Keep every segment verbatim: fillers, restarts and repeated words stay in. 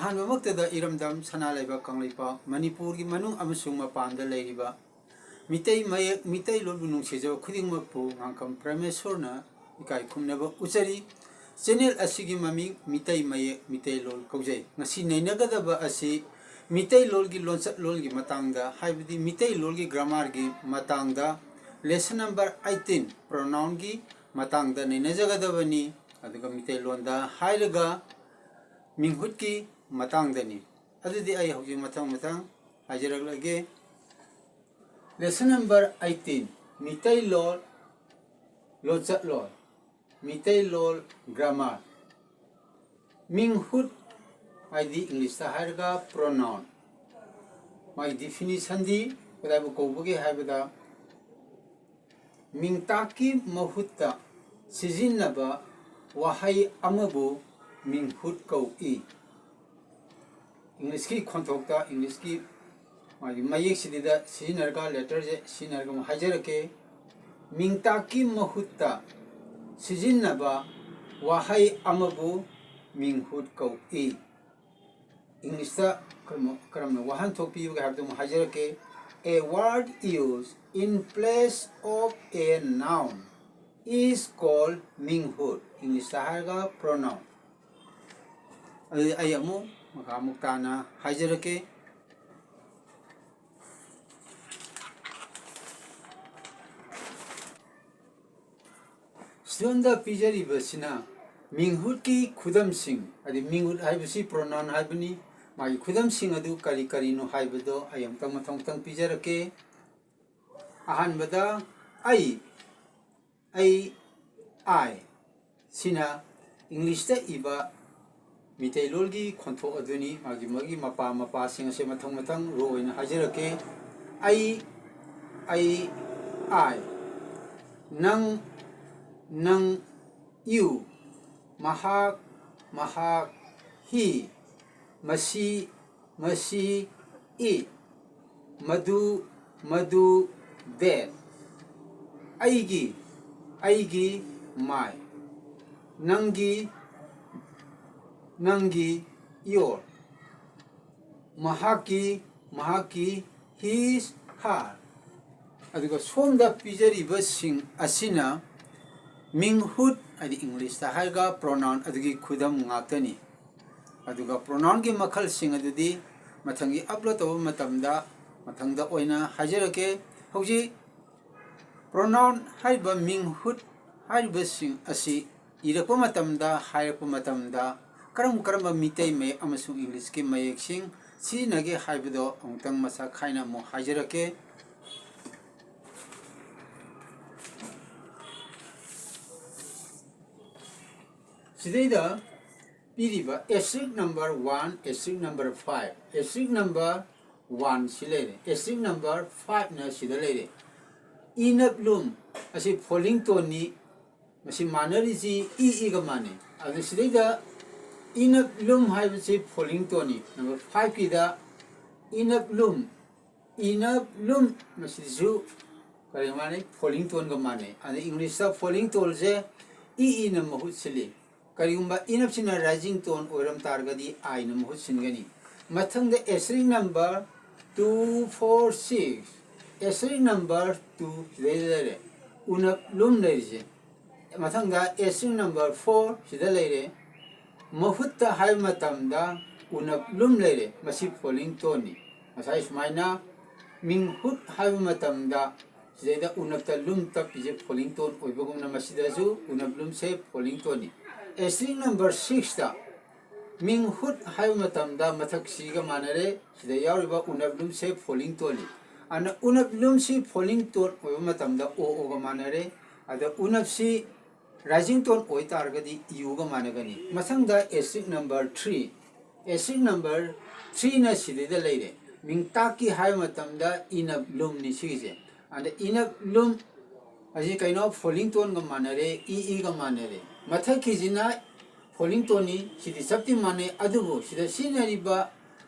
ꯑꯍꯥꯟꯕꯃꯛꯇꯗ ꯏꯔꯝꯗꯝ ꯁꯅꯥ ꯂꯩꯕꯥꯛ ꯀꯪꯂꯩꯄꯥꯛ ꯃꯅꯤꯄꯨꯔꯒꯤ ꯃꯅꯨꯡ ꯑꯃꯁꯨꯡ ꯃꯄꯥꯟꯗ ꯂꯩꯔꯤꯕ ꯃꯤꯇꯩ ꯃꯌꯦꯛ, ꯃꯤꯇꯩꯂꯣꯟꯕꯨ ꯅꯨꯡꯁꯤꯖꯕ ꯈꯨꯗꯤꯡꯃꯛꯄꯨ ꯉꯥꯡꯀꯝ ꯄ꯭ꯔꯃꯦꯁꯣꯔꯅ ꯏꯀꯥꯏ ꯈꯨꯝꯅꯕ ꯎꯠꯆꯔꯤ꯫ ꯆꯦꯅꯦꯜ ꯑꯁꯤꯒꯤ ꯃꯃꯤꯡ ꯃꯤꯇꯩ ꯃꯌꯦꯛ, ꯃꯤꯇꯩꯂꯣꯟ ꯀꯧꯖꯩ꯫ ꯉꯁꯤ ꯅꯩꯅꯒꯗꯕ ꯑꯁꯤ ꯃꯤꯇꯩꯂꯣꯟꯒꯤ ꯂꯣꯟꯆꯠꯂꯣꯟꯒꯤ ꯃꯇꯥꯡꯗ, ꯍꯥꯏꯕꯗꯤ ꯃꯤꯇꯩꯂꯣꯟꯒꯤ ꯒ꯭ꯔꯥꯃꯥꯔꯒꯤ ꯃꯇꯥꯡꯗ, ꯂꯦꯁꯟ ꯅꯝꯕꯔ ꯑꯩꯠꯇꯤꯟ, ꯄ꯭ꯔꯣꯅꯥꯎꯟꯒꯤ ꯃꯇꯥꯡꯗ ꯅꯩꯅꯖꯒꯗꯕꯅꯤ꯫ ꯑꯗꯨꯒ ꯃꯤꯇꯩꯂꯣꯟꯗ ꯍꯥꯏꯔꯒ ꯃꯤꯡꯍꯨꯠꯀꯤ ꯃꯇꯥꯡꯗꯅꯤ꯫ ꯑꯗꯨꯗꯤ ꯑꯩ ꯍꯧꯖꯤꯛ ꯃꯊꯪ ꯃꯊꯪ ꯍꯥꯏꯖꯔꯛꯂꯒꯦ꯫ ꯂꯦꯁꯟ ꯅꯝꯕꯔ ꯑꯩꯠꯇꯤꯟ, ꯃꯤꯇꯩꯂꯣꯟ ꯂꯣꯟꯆꯠꯂꯣꯟ, ꯃꯤꯇꯩꯂꯣꯟ ꯒ꯭ꯔꯥꯃꯥꯔ꯫ ꯃꯤꯡꯍꯨꯠ ꯍꯥꯏꯗꯤ ꯏꯪꯂꯤꯁꯇ ꯍꯥꯏꯔꯒ ꯄ꯭ꯔꯣꯅꯥꯎꯟ꯫ ꯃꯥꯒꯤ ꯗꯤꯐꯤꯅꯤꯁꯟꯗꯤ ꯀꯗꯥꯏꯕꯨ ꯀꯧꯕꯒꯦ ꯍꯥꯏꯕꯗ, ꯃꯤꯡꯇꯥꯛꯀꯤ ꯃꯍꯨꯠꯇ ꯁꯤꯖꯤꯟꯅꯕ ꯋꯥꯍꯩ ꯑꯃꯕꯨ ꯃꯤꯡꯍꯨꯠ ꯀꯧꯏ꯫ ꯏꯪꯂꯤꯁꯀꯤ ꯈꯣꯟꯊꯣꯛꯇ, ꯏꯪꯂꯤꯁꯀꯤ ꯃꯥꯒꯤ ꯃꯌꯦꯛꯁꯤꯗ ꯁꯤꯖꯤꯟꯅꯔꯒ, ꯂꯦꯇꯔꯁꯦ ꯁꯤꯖꯤꯟꯅꯔꯒ ꯑꯃꯨꯛ ꯍꯥꯏꯖꯔꯛꯀꯦ꯫ ꯃꯤꯡꯇꯥꯛꯀꯤ ꯃꯍꯨꯠꯇ ꯁꯤꯖꯤꯟꯅꯕ ꯋꯥꯍꯩ ꯑꯃꯕꯨ ꯃꯤꯡꯍꯨꯠ ꯀꯧꯏ꯫ ꯏꯪꯂꯤꯁꯇ ꯀꯔꯝꯕ, ꯀꯔꯝꯅ ꯋꯥꯍꯟꯊꯣꯛ ꯄꯤꯕꯒꯦ ꯍꯥꯏꯕꯗꯨ ꯑꯃꯨꯛ ꯍꯥꯏꯖꯔꯛꯀꯦ꯫ A word used in place of a noun is called ꯃꯤꯡꯍꯨꯠ꯫ ꯏꯪꯂꯤꯁꯇ ꯍꯥꯏꯔꯒ ꯄ꯭ꯔꯣꯅꯥꯎꯟ꯫ ꯑꯗꯨꯗꯤ ꯑꯩ ꯑꯃꯨꯛ ꯃꯈꯥ ꯑꯃꯨꯛ ꯇꯥꯅ ꯍꯥꯏꯖꯔꯛꯀꯦ꯫ ꯁꯤꯗꯣꯝꯗ ꯄꯤꯖꯔꯤꯕꯁꯤꯅ ꯃꯤꯡꯍꯨꯠꯀꯤ ꯈꯨꯗꯝꯁꯤꯡ, ꯍꯥꯏꯗꯤ ꯃꯤꯡꯍꯨꯠ ꯍꯥꯏꯕꯁꯤ ꯄ꯭ꯔꯣꯅꯥꯎꯟ ꯍꯥꯏꯕꯅꯤ꯫ ꯃꯥꯒꯤ ꯈꯨꯗꯝꯁꯤꯡ ꯑꯗꯨ ꯀꯔꯤ ꯀꯔꯤꯅꯣ ꯍꯥꯏꯕꯗꯣ ꯑꯩ ꯑꯃꯨꯛꯇꯪ ꯃꯊꯪ ꯃꯊꯪ ꯄꯤꯖꯔꯛꯀꯦ꯫ ꯑꯍꯥꯟꯕꯗ ꯑꯩ, ꯑꯩ, I꯫ ꯁꯤꯅ ꯏꯪꯂꯤꯁꯇ ꯏꯕ ꯃꯤꯇꯩꯂꯣꯟꯒꯤ ꯈꯣꯟꯊꯣꯛ ꯑꯗꯨꯅꯤ꯫ ꯃꯥꯒꯤ, ꯃꯥꯒꯤ ꯃꯄꯥ ꯃꯄꯥꯁꯤꯡ ꯑꯁꯦ ꯃꯊꯪ ꯃꯊꯪ ꯔꯣ ꯑꯣꯏꯅ ꯍꯥꯏꯖꯔꯛꯀꯦ꯫ ꯑꯩ, ꯑꯩ, I꯫ ꯅꯪ, ꯅꯪ, you꯫ ꯃꯍꯥꯛ, ꯃꯍꯥꯛ, he꯫ ꯃꯁꯤ, ꯃꯁꯤ, it꯫ ꯃꯗꯨ, ꯃꯗꯨ, that꯫ ꯑꯩꯒꯤ, ꯑꯩꯒꯤ, my꯫ ꯅꯪꯒꯤ, ꯅꯪꯒꯤ, your꯫ ꯃꯍꯥꯛꯀꯤ, ꯃꯍꯥꯛꯀꯤ, his, her꯫ ꯑꯗꯨꯒ ꯁꯣꯝꯗ ꯄꯤꯖꯔꯤꯕꯁꯤꯡ ꯑꯁꯤꯅ ꯃꯤꯡꯍꯨꯠ, ꯍꯥꯏꯗꯤ ꯏꯪꯂꯤꯁꯇ ꯍꯥꯏꯔꯒ pronoun ꯑꯗꯨꯒꯤ ꯈꯨꯗꯝ ꯉꯥꯛꯇꯅꯤ꯫ ꯑꯗꯨꯒ pronounꯒꯤ ꯃꯈꯜꯁꯤꯡ ꯑꯗꯨꯗꯤ ꯃꯊꯪꯒꯤ upload ꯇꯧꯕ ꯃꯇꯝꯗ ꯃꯊꯪꯗ ꯑꯣꯏꯅ ꯍꯥꯏꯖꯔꯛꯀꯦ꯫ ꯍꯧꯖꯤꯛ pronoun ꯍꯥꯏꯔꯤꯕ ꯃꯤꯡꯍꯨꯠ ꯍꯥꯏꯔꯤꯕꯁꯤꯡ ꯑꯁꯤ ꯏꯔꯛꯄ ꯃꯇꯝꯗ, ꯍꯥꯏꯔꯛꯄ ꯃꯇꯝꯗ ꯀꯔꯝ ꯀꯔꯝꯕ ꯃꯤꯇꯩ ꯃꯌꯦꯛ ꯑꯃꯁꯨꯡ ꯏꯪꯂꯤꯁꯀꯤ ꯃꯌꯦꯛꯁꯤꯡ ꯁꯤꯖꯤꯟꯅꯒꯦ ꯍꯥꯏꯕꯗꯣ ꯑꯃꯨꯛꯇꯪ ꯃꯁꯛ ꯈꯥꯏꯅ ꯑꯃꯨꯛ ꯍꯥꯏꯖꯔꯛꯀꯦ꯫ ꯁꯤꯗꯩꯗ ꯄꯤꯔꯤꯕ asterisk number one, asterisk number five, asterisk number one ꯁꯤ ꯂꯩꯔꯦ, asterisk number five ꯅ ꯁꯤꯗ ꯂꯩꯔꯦ꯫ ꯏꯅꯞꯂꯨꯝ ꯑꯁꯤ falling tone ꯅꯤ, ꯃꯁꯤ ꯃꯥꯟꯅꯔꯤꯁꯤ ꯏ ꯏꯒ ꯃꯥꯟꯅꯩ꯫ ꯑꯗꯨ ꯁꯤꯗꯩꯗ ꯏꯅꯞꯂꯨꯝ ꯍꯥꯏꯕꯁꯤ falling tone ꯅꯤ꯫ Number five ꯀꯤꯗ ꯏꯅꯞꯂꯨꯝ, ꯏꯅꯞꯂꯨꯝ, ꯃꯁꯤꯁꯨ ꯀꯔꯤ ꯃꯥꯟꯅꯩ? Falling tone ꯒ ꯃꯥꯟꯅꯩ꯫ ꯑꯗ ꯏꯪꯂꯤꯁꯇ falling tone ꯁꯦ ꯏ ꯏꯅ ꯃꯍꯨꯠ ꯁꯤꯜꯂꯤ꯫ ꯀꯔꯤꯒꯨꯝꯕ ꯏꯅꯞꯁꯤꯅ rising tone ꯑꯣꯏꯔꯝ ꯇꯥꯔꯒꯗꯤ I ꯅ ꯃꯍꯨꯠ ꯁꯤꯟꯒꯅꯤ꯫ ꯃꯊꯪꯗ asterisk number two, four, six, asterisk number two ꯁꯤꯗꯩꯗ ꯂꯩꯔꯦ, ꯎꯅꯞꯂꯨꯝ ꯂꯩꯔꯤꯁꯦ꯫ ꯃꯊꯪꯗ asterisk number four ꯁꯤꯗ ꯂꯩꯔꯦ꯫ ꯃꯍꯨꯠꯇ ꯍꯥꯏꯕ ꯃꯇꯝꯗ ꯎꯅꯞꯂꯨꯝ ꯂꯩꯔꯦ, ꯃꯁꯤ falling tone ꯅꯤ꯫ ꯉꯁꯥꯏ ꯁꯨꯃꯥꯏꯅ ꯃꯤꯡꯍꯨꯠ ꯍꯥꯏꯕ ꯃꯇꯝꯗ ꯁꯤꯗꯩꯗ ꯎꯅꯞꯇ ꯂꯨꯝ ꯇꯞꯄꯤꯁꯦ falling tone ꯑꯣꯏꯕꯒꯨꯝꯅ ꯃꯁꯤꯗꯁꯨ ꯎꯅꯞꯂꯨꯝꯁꯦ falling tone ꯅꯤ꯫ Asterisk number six ꯇ ꯃꯤꯡꯍꯨꯠ ꯍꯥꯏꯕ ꯃꯇꯝꯗ ꯃꯊꯛꯁꯤꯒ ꯃꯥꯟꯅꯔꯦ, ꯁꯤꯗ ꯌꯥꯎꯔꯤꯕ ꯎꯅꯞꯂꯨꯝꯁꯦ falling tone ꯅꯤ꯫ ꯑꯗꯨꯅ ꯎꯅꯞꯂꯨꯝꯁꯤ falling tone ꯑꯣꯏꯕ ꯃꯇꯝꯗ O O ꯒ ꯃꯥꯟꯅꯔꯦ꯫ ꯑꯗ ꯎꯅꯞꯁꯤ rising tone ꯑꯣꯏꯇꯥꯔꯒꯗꯤ U ꯒ ꯃꯥꯟꯅꯒꯅꯤ꯫ ꯃꯊꯪꯗ asterisk number three, asterisk number three ꯅ ꯁꯤꯗꯩꯗ ꯂꯩꯔꯦ꯫ ꯃꯤꯡꯇꯥꯛꯀꯤ ꯍꯥꯏꯕ ꯃꯇꯝꯗ ꯏꯅꯞꯂꯨꯝꯅꯤ ꯁꯤꯒꯤꯁꯦ꯫ ꯑꯗ ꯏꯅꯞꯂꯨꯝ ꯑꯁꯤ ꯀꯩꯅꯣ? Falling tone ꯒ ꯃꯥꯟꯅꯔꯦ, ꯏ ꯏꯒ ꯃꯥꯟꯅꯔꯦ꯫ ꯃꯊꯛꯀꯤꯁꯤꯅ falling tone ꯅꯤ, ꯁꯤꯗꯤ ꯆꯞꯇꯤ ꯃꯥꯟꯅꯩ, ꯑꯗꯨꯕꯨ ꯁꯤꯗ ꯁꯤꯖꯤꯟꯅꯔꯤꯕ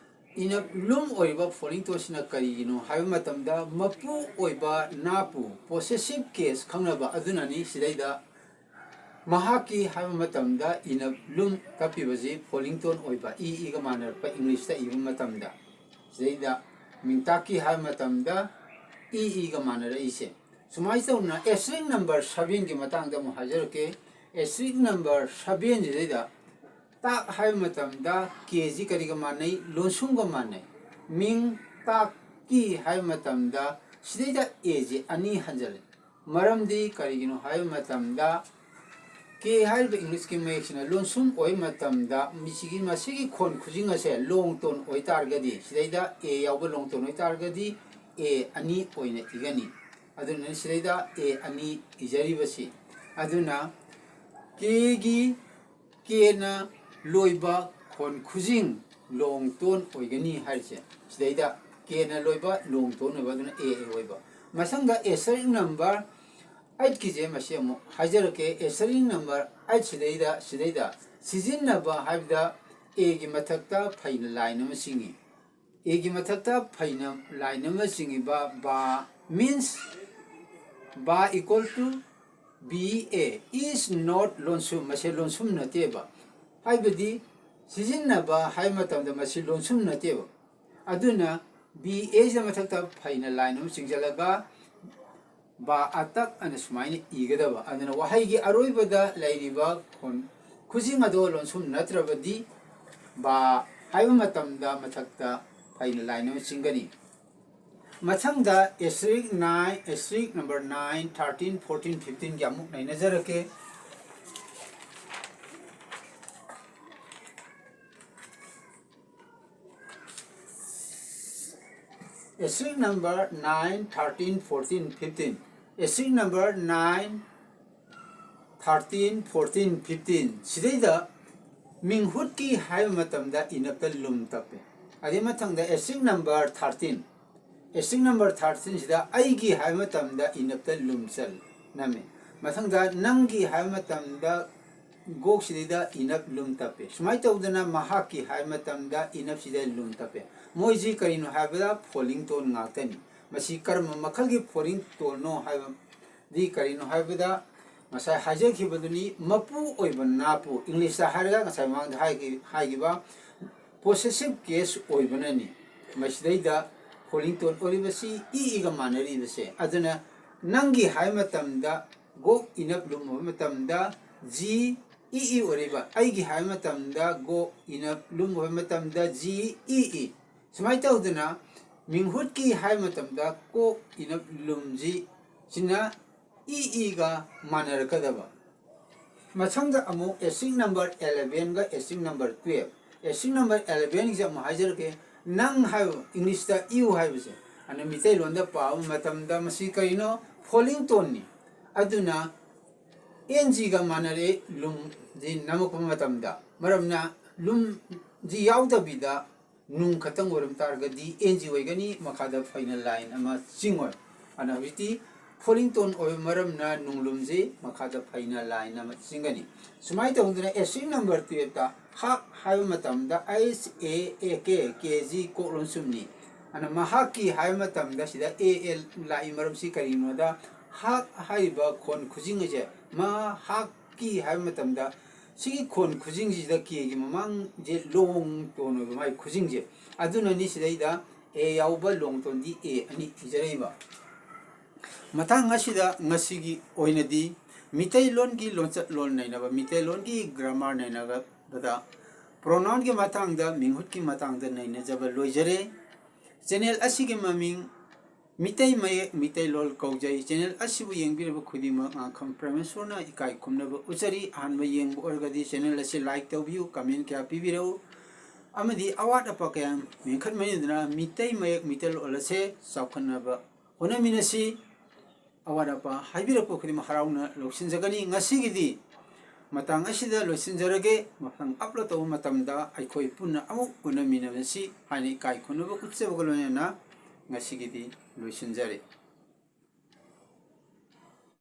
ꯏꯅꯞꯂꯨꯝ ꯑꯣꯏꯔꯤꯕ falling tone ꯁꯤꯅ ꯀꯔꯤꯒꯤꯅꯣ ꯍꯥꯏꯕ ꯃꯇꯝꯗ ꯃꯄꯨ ꯑꯣꯏꯕ ꯅꯥꯄꯨ, possessive case, ꯈꯪꯅꯕ ꯑꯗꯨꯅꯅꯤ꯫ ꯁꯤꯗꯩꯗ ꯃꯍꯥꯛꯀꯤ ꯍꯥꯏꯕ ꯃꯇꯝꯗ ꯏꯅꯞ ꯂꯨꯝ ꯇꯞꯄꯤꯕꯁꯤ falling tone ꯑꯣꯏꯕ, ꯏ ꯏꯒ ꯃꯥꯟꯅꯔꯛꯄ English ꯇ ꯏꯕ ꯃꯇꯝꯗ꯫ ꯁꯤꯗꯩꯗ ꯃꯤꯡꯇꯥꯛꯀꯤ ꯍꯥꯏꯕ ꯃꯇꯝꯗ ꯏ ꯏꯒ ꯃꯥꯟꯅꯔꯛꯏꯁꯦ꯫ ꯁꯨꯃꯥꯏꯅ ꯇꯧꯅ asterisk number seven ꯒꯤ ꯃꯇꯥꯡꯗ ꯑꯃꯨꯛ ꯍꯥꯏꯖꯔꯛꯀꯦ꯫ Asterisk number seven ꯁꯤꯗꯩꯗ ꯇꯥꯛ ꯍꯥꯏꯕ ꯃꯇꯝꯗ K ꯁꯤ ꯀꯔꯤꯒ ꯃꯥꯟꯅꯩ? ꯂꯣꯟꯁꯨꯝꯒ ꯃꯥꯟꯅꯩ꯫ ꯃꯤꯡ ꯇꯥꯛꯀꯤ ꯍꯥꯏꯕ ꯃꯇꯝꯗ ꯁꯤꯗꯩꯗ A ꯁꯤ ꯑꯅꯤ ꯍꯟꯖꯜꯂꯤ꯫ ꯃꯔꯝꯗꯤ ꯀꯔꯤꯒꯤꯅꯣ ꯍꯥꯏꯕ ꯃꯇꯝꯗ K ꯍꯥꯏꯔꯤꯕ English ꯀꯤ ꯃꯌꯦꯛꯁꯤꯅ ꯂꯣꯟꯁꯨꯝ ꯑꯣꯏꯕ ꯃꯇꯝꯗ ꯃꯁꯤꯒꯤ, ꯃꯁꯤꯒꯤ ꯈꯣꯟ ꯈꯨꯖꯤꯡ ꯑꯁꯦ long tone ꯑꯣꯏꯇꯥꯔꯒꯗꯤ, ꯁꯤꯗꯩꯗ A ꯌꯥꯎꯕ long tone ꯑꯣꯏꯇꯥꯔꯒꯗꯤ A ꯑꯅꯤ ꯑꯣꯏꯅ ꯏꯒꯅꯤ꯫ ꯑꯗꯨꯅ ꯁꯤꯗꯩꯗ A ꯑꯅꯤ ꯏꯖꯔꯤꯕꯁꯤ꯫ ꯑꯗꯨꯅ K ꯒꯤ, K ꯅ ꯂꯣꯏꯕ ꯈꯣꯟ ꯈꯨꯖꯤꯡ long tone ꯑꯣꯏꯒꯅꯤ ꯍꯥꯏꯔꯤꯁꯦ꯫ ꯁꯤꯗꯩꯗ K ꯅ ꯂꯣꯏꯕ long tone ꯑꯣꯏꯕ, ꯑꯗꯨꯅ A ꯑꯣꯏꯕ꯫ ꯃꯊꯪꯗ asterisk number eight ꯀꯤꯁꯦ ꯃꯁꯤ ꯑꯃꯨꯛ ꯍꯥꯏꯖꯔꯛꯀꯦ꯫ Asterisk number eight ꯁꯤꯗꯩꯗ, ꯁꯤꯗꯩꯗ ꯁꯤꯖꯤꯟꯅꯕ ꯍꯥꯏꯕꯗ A ꯒꯤ ꯃꯊꯛꯇ ꯐꯩꯅ line ꯑꯃ ꯆꯤꯡꯏ꯫ A ꯒꯤ ꯃꯊꯛꯇ ꯐꯩꯅ line ꯑꯃ ꯆꯤꯡꯏꯕ ꯕꯥ means ꯕꯥ equal to B A is not ꯂꯣꯟꯁꯨꯝ, ꯃꯁꯤ ꯂꯣꯟꯁꯨꯝ ꯅꯠꯇꯦꯕ꯫ ꯍꯥꯏꯕꯗꯤ ꯁꯤꯖꯤꯟꯅꯕ ꯍꯥꯏꯕ ꯃꯇꯝꯗ ꯃꯁꯤ ꯂꯣꯟꯁꯨꯝ ꯅꯠꯇꯦꯕ꯫ ꯑꯗꯨꯅ B A ꯁꯤꯗ ꯃꯊꯛꯇ ꯐꯩꯅ line ꯑꯃ ꯆꯤꯡꯁꯤꯜꯂꯒ ꯕꯥ ꯑꯇꯛ ꯑꯅ ꯁꯨꯃꯥꯏꯅ ꯏꯒꯗꯕ꯫ ꯑꯗꯨꯅ ꯋꯥꯍꯩꯒꯤ ꯑꯔꯣꯏꯕꯗ ꯂꯩꯔꯤꯕ ꯈꯣꯟ ꯈꯨꯖꯤꯡ ꯑꯗꯣ ꯂꯣꯟꯁꯨꯝ ꯅꯠꯇ꯭ꯔꯕꯗꯤ ꯕꯥ ꯍꯥꯏꯕ ꯃꯇꯝꯗ ꯃꯊꯛꯇ ꯐꯩꯅ line ꯑꯃ ꯆꯤꯡꯒꯅꯤ꯫ ꯃꯊꯪꯗ asterisk nine, asterisk number nine, thirteen, fourteen, fifteen ꯒꯤ ꯑꯃꯨꯛ ꯅꯩꯅꯖꯔꯛꯀꯦ꯫ Asterisk number nine, thirteen, fourteen, fifteen. Asterisk number nine, thirteen, fourteen, fifteen ꯁꯤꯗꯩꯗ ꯃꯤꯡꯍꯨꯠꯀꯤ ꯍꯥꯏꯕ ꯃꯇꯝꯗ ꯏꯅꯞꯇ ꯂꯨꯝ ꯇꯞꯄꯦ꯫ ꯑꯗꯩ ꯃꯊꯪꯗ asterisk number thirteen, asterisk number thirteen ꯁꯤꯗ ꯑꯩꯒꯤ ꯍꯥꯏꯕ ꯃꯇꯝꯗ ꯏꯅꯞꯇ ꯂꯨꯝ ꯆꯜ ꯅꯝꯃꯦ꯫ ꯃꯊꯪꯗ ꯅꯪꯒꯤ ꯍꯥꯏꯕ ꯃꯇꯝꯗ ꯒꯣꯛꯁꯤꯗꯩꯗ ꯏꯅꯞ ꯂꯨꯝ ꯇꯞꯄꯦ꯫ ꯁꯨꯃꯥꯏꯅ ꯇꯧꯗꯅ ꯃꯍꯥꯛꯀꯤ ꯍꯥꯏꯕ ꯃꯇꯝꯗ ꯏꯅꯞꯁꯤꯗ ꯂꯨꯝ ꯇꯞꯄꯦ꯫ ꯃꯣꯏꯁꯤ ꯀꯔꯤꯅꯣ ꯍꯥꯏꯕꯗ falling tone ꯉꯥꯛꯇꯅꯤ꯫ ꯃꯁꯤ ꯀꯔꯝꯕ ꯃꯈꯜꯒꯤ falling tone ꯅꯣ ꯍꯥꯏꯕꯗꯤ ꯀꯔꯤꯅꯣ ꯍꯥꯏꯕꯗ ꯉꯁꯥꯏ ꯍꯥꯏꯖꯈꯤꯕꯗꯨꯅꯤ, ꯃꯄꯨ ꯑꯣꯏꯕ ꯅꯥꯄꯨ, ꯏꯪꯂꯤꯁꯇ ꯍꯥꯏꯔꯒ ꯉꯁꯥꯏ ꯃꯃꯥꯡꯗ ꯍꯥꯏꯈꯤ-, ꯍꯥꯏꯈꯤꯕ possessive case ꯑꯣꯏꯕꯅꯅꯤ ꯃꯁꯤꯗꯩꯗ falling tone ꯑꯣꯏꯔꯤꯕꯁꯤ E ꯏꯒ ꯃꯥꯟꯅꯔꯤꯕꯁꯦ꯫ ꯑꯗꯨꯅ ꯅꯪꯒꯤ ꯍꯥꯏꯕ ꯃꯇꯝꯗ ꯒꯣ ꯏꯅꯞ ꯂꯨꯝ ꯑꯣꯏꯕ ꯃꯇꯝꯗ ꯖꯤ ꯏ ꯏ ꯑꯣꯏꯔꯤꯕ, ꯑꯩꯒꯤ ꯍꯥꯏꯕ ꯃꯇꯝꯗ ꯒꯣ ꯏꯅꯞ ꯂꯨꯝ ꯑꯣꯏꯕ ꯃꯇꯝꯗ ꯖꯤ ꯏ ꯏ꯫ ꯁꯨꯃꯥꯏꯅ ꯇꯧꯗꯅ ꯃꯤꯡꯍꯨꯠꯀꯤ ꯍꯥꯏꯕ ꯃꯇꯝꯗ ꯀꯣꯛ ꯏꯅꯞ ꯂꯨꯝꯁꯤ ꯁꯤꯅ ꯏ ꯏꯒ ꯃꯥꯟꯅꯔꯛꯀꯗꯕ꯫ ꯃꯊꯪꯗ ꯑꯃꯨꯛ ꯑꯦꯁꯤꯡ ꯅꯝꯕꯔ ꯑꯦꯂꯦꯚꯦꯟꯒ ꯑꯦꯁꯤꯡ ꯅꯝꯕꯔ ꯇꯨꯌꯦꯜꯞ꯫ ꯑꯦꯁꯤꯡ ꯅꯝꯕꯔ ꯑꯦꯂꯦꯚꯦꯟꯒꯤꯁꯦ ꯑꯃꯨꯛ ꯍꯥꯏꯖꯔꯛꯀꯦ꯫ ꯅꯪ ꯍꯥꯏꯕ, ꯏꯪꯂꯤꯁꯇ ꯏꯌꯨ ꯍꯥꯏꯕꯁꯦ, ꯑꯗꯨꯅ ꯃꯤꯇꯩꯂꯣꯟꯗ ꯄꯥꯕ ꯃꯇꯝꯗ ꯃꯁꯤ ꯀꯔꯤꯅꯣ? Falling toneꯅꯤ꯫ ꯑꯗꯨꯅ ꯑꯦꯟ ꯖꯤꯒ ꯃꯥꯟꯅꯔꯦ ꯂꯨꯝꯁꯤ ꯅꯝꯃꯛꯄ ꯃꯇꯝꯗ꯫ ꯃꯔꯝꯅ ꯂꯨꯝꯁꯤ ꯌꯥꯎꯗꯕꯤꯗ ꯅꯨꯡ ꯈꯛꯇꯪ ꯑꯣꯏꯔꯝ ꯇꯥꯔꯒꯗꯤ ꯑꯦꯟ ꯖꯤ ꯑꯣꯏꯒꯅꯤ, ꯃꯈꯥꯗ ꯐꯩꯅ ꯂꯥꯏꯟ ꯑꯃ ꯆꯤꯡꯉꯣꯏ꯫ ꯑꯗꯨꯅ ꯍꯧꯖꯤꯛꯇꯤ falling tone ꯑꯣꯏꯕ ꯃꯔꯝꯅ ꯅꯨꯡꯂꯨꯝꯁꯤ ꯃꯈꯥꯗ ꯐꯩꯅ ꯂꯥꯏꯟ ꯑꯃ ꯆꯤꯡꯒꯅꯤ꯫ ꯁꯨꯃꯥꯏꯅ ꯇꯧꯗꯅ ꯑꯦꯁꯤꯡ ꯅꯝꯕꯔ ꯇꯨꯌꯦꯜꯞꯇ ꯍꯥꯛ ꯍꯥꯏꯕ ꯃꯇꯝꯗ H A A K, K G ꯀꯣꯛ ꯂꯣꯟꯁꯨꯝꯅꯤ꯫ ꯑꯗꯨꯅ ꯃꯍꯥꯛꯀꯤ ꯍꯥꯏꯕ ꯃꯇꯝꯗ ꯁꯤꯗ ꯑꯦ ꯑꯦꯜ ꯂꯥꯛꯏ ꯃꯔꯝꯁꯤ ꯀꯔꯤꯒꯤꯅꯣꯗ ꯍꯥꯛ ꯍꯥꯏꯔꯤꯕ ꯈꯣꯟ ꯈꯨꯖꯤꯡ ꯑꯁꯦ ꯃꯍꯥꯛꯀꯤ ꯍꯥꯏꯕ ꯃꯇꯝꯗ ꯁꯤꯒꯤ ꯈꯣꯟ ꯈꯨꯖꯤꯡꯁꯤꯗ ꯀꯦꯒꯤ ꯃꯃꯥꯡꯁꯦ ꯂꯣꯡ ꯇꯣꯟ ꯑꯣꯏꯕ ꯃꯥꯒꯤ ꯈꯨꯖꯤꯡꯁꯦ꯫ ꯑꯗꯨꯅꯅꯤ ꯁꯤꯗꯩꯗ ꯑꯦ ꯌꯥꯎꯕ ꯂꯣꯡ ꯇꯣꯟꯗꯤ ꯑꯦ ꯑꯅꯤ ꯏꯖꯔꯛꯏꯕ꯫ ꯃꯇꯥꯡ ꯑꯁꯤꯗ ꯉꯁꯤꯒꯤ ꯑꯣꯏꯅꯗꯤ ꯃꯤꯇꯩꯂꯣꯟꯒꯤ ꯂꯣꯟꯆꯠ ꯂꯣꯟ ꯅꯩꯅꯕ, ꯃꯤꯇꯩꯂꯣꯟꯒꯤ ꯒ꯭ꯔꯥꯃꯥꯔ ꯅꯩꯅꯕꯗ pronounꯒꯤ ꯃꯇꯥꯡꯗ, ꯃꯤꯡꯍꯨꯠꯀꯤ ꯃꯇꯥꯡꯗ ꯅꯩꯅꯖꯕ ꯂꯣꯏꯖꯔꯦ꯫ ꯆꯦꯅꯦꯜ ꯑꯁꯤꯒꯤ ꯃꯃꯤꯡ ꯃꯤꯇꯩ ꯃꯌꯦꯛ ꯃꯤꯇꯩꯂꯣꯟ ꯀꯧꯖꯩ꯫ ꯆꯦꯅꯦꯜ ꯑꯁꯤꯕꯨ ꯌꯦꯡꯕꯤꯔꯕ ꯈꯨꯗꯤꯡꯃꯛ ꯉꯥꯈꯝ ꯄ꯭ꯔꯦꯃꯦꯁꯣꯔꯅ ꯏꯀꯥꯏ ꯈꯨꯝꯅꯕ ꯎꯠꯆꯔꯤ꯫ ꯑꯍꯥꯟꯕ ꯌꯦꯡꯕ ꯑꯣꯏꯔꯒꯗꯤ ꯆꯦꯅꯦꯜ ꯑꯁꯤ ꯂꯥꯏꯛ ꯇꯧꯕꯤꯌꯨ, ꯀꯃꯦꯟ ꯀꯌꯥ ꯄꯤꯕꯤꯔꯛꯎ, ꯑꯃꯗꯤ ꯑꯋꯥꯠ ꯑꯄꯥ ꯀꯌꯥ ꯃꯦꯟꯈꯠꯃꯤꯟꯅꯗꯨꯅ ꯃꯤꯇꯩ ꯃꯌꯦꯛ ꯃꯤꯇꯩꯂꯣꯟ ꯑꯁꯦ ꯆꯥꯎꯈꯠꯅꯕ ꯍꯣꯠꯅꯃꯤꯟꯅꯁꯤ꯫ ꯑꯋꯥꯠ ꯑꯄꯥ ꯍꯥꯏꯕꯤꯔꯛꯄ ꯈꯨꯗꯤꯡꯃꯛ ꯍꯔꯥꯎꯅ ꯂꯧꯁꯤꯟꯖꯒꯅꯤ꯫ ꯉꯁꯤꯒꯤꯗꯤ ꯃꯇꯥꯡ ꯑꯁꯤꯗ ꯂꯣꯏꯁꯤꯟꯖꯔꯒꯦ꯫ ꯃꯊꯪ ꯑꯞꯂꯣꯗ ꯇꯧꯕ ꯃꯇꯝꯗ ꯑꯩꯈꯣꯏ ꯄꯨꯟꯅ ꯑꯃꯨꯛ ꯎꯅꯃꯤꯟꯅꯔꯁꯤ ꯍꯥꯏꯅ ꯏꯀꯥꯏ ꯈꯨꯝꯅꯕ ꯎꯠꯆꯕꯒ ꯂꯣꯏꯅꯅ ꯉꯁꯤꯒꯤꯗꯤ ꯂꯣꯏꯁꯤꯟꯖꯔꯦ꯫